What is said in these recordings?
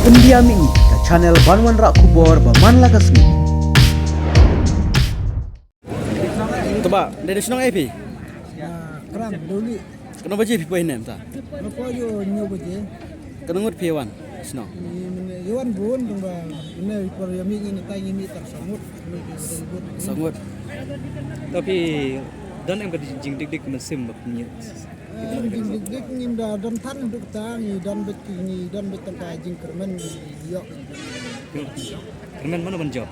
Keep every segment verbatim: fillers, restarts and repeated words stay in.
India Mini, ka channel ban wanrah khubor ba man la ka sngi. Te ba, dei da shnong ei phi? Ah, Krang, Duli. Katno baje phi poi ne mynta? Nga poi ïa hynñiew baje. Katno ngut phi wan shnong? Ngi, ngi wan bun, tang ba ne por ïa mih ngi, ne tai ngi mih tang saw ngut. Saw ngut. Te phi don em ka jingdikdik mynsiem ba phi ïa? Eh, jingdikdik ngim da don than, duk ta ngi don beit, ngi don beit tang ka jingkyrmen ïoh. Kyrmen mano ban jop?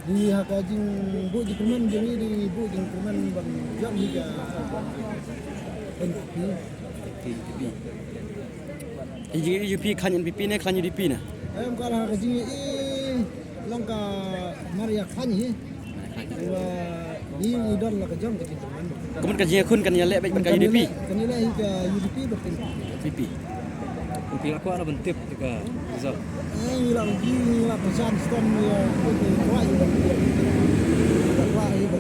Ngi ha ka jingbuh jingkyrmen jong ngi, ngi buh jingkyrmen ban jop hi ka N P P. N P P. Ka jingïohi jong phi khlaiñ N P P ne khlaiñ U D P ne? Em, ka la ka jingïohi long ka mar ïa khlaiñ hi. Wa ngi, ngi don la ka jong ka jingkyrmen. Ka mut ka jingïakhun kan ïaleh beit bad ka U D P? Kan ïaleh hi ka U D P bad ka N P P. Phi la kwah ban tip ïa ka result? Eh, ngi la, ngi la pyrshang stom ïa ka kwah ïa ka kwah ïa ka.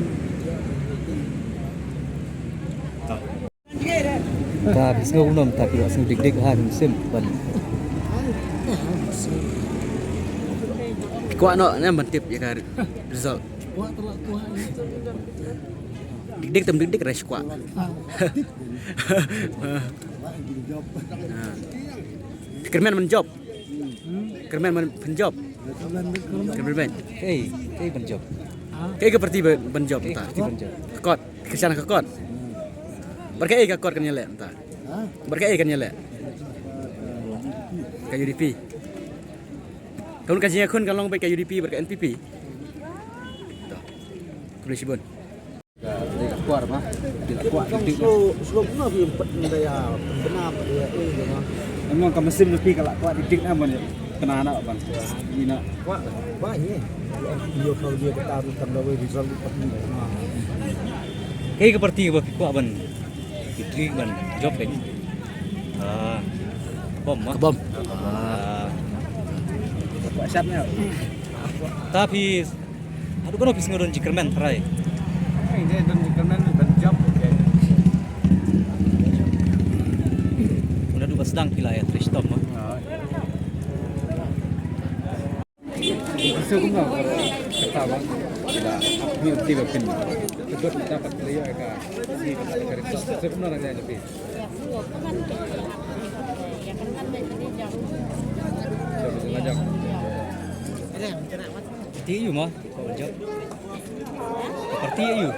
Ta phi sngew kumno mynta, phi sngew dikdik ha, phi mynsiem ban? Kwah noh ne ban tip ïa ka result? Dikdik tam dikdik, re kwah. Kyrmen ban jop. Kyrmen ban jop. Kyrmen ban. Kaei, kaei ban jop? Kaei ka parti ba-, ban jop mynta? Kaei ka parti ban jop? Ka kot. Kyrshan ka kot. Bad kaei ka kot kan ïaleh mynta? Bad kaei kan ïaleh? Ka U D P. Ka mut ka jingïakhun kan long beit ka U D P bad ka N P P. To. Khublei shibun. Ka dei ka kwah ba. Dei ka kwah dikdik. Slow, slow kumno phi pat nda ïa bna pat ïa, eh, ïa ma. Emang ka mynsiem jong phi ka la kwah dikdik na ban kena na ban. Ina. Kwah ba ye. Ïa ka ïa ka tam tam da wei result pat ni. Kaei ka parti ba phi kwah ban dikdik ban jop kaei? Ah. Bom ma. Bom. Ah. Kwah shat ne. Ta phi Haduh katno phi sngew don jingkyrmen trai? Ngi don jingkyrmen ban jop, okay. Naduh ba sdang phi la ïatrei shitom ma? Phi sngew kumno kata ba phi la, phi la pyn, phi la pyn, phi la ïa ka, phi la ka result. Phi sngew kumno na ka jingpyn? Jop, jop. Ti ïa u ma? Kyrmen ban jop. Ka parti ïa u.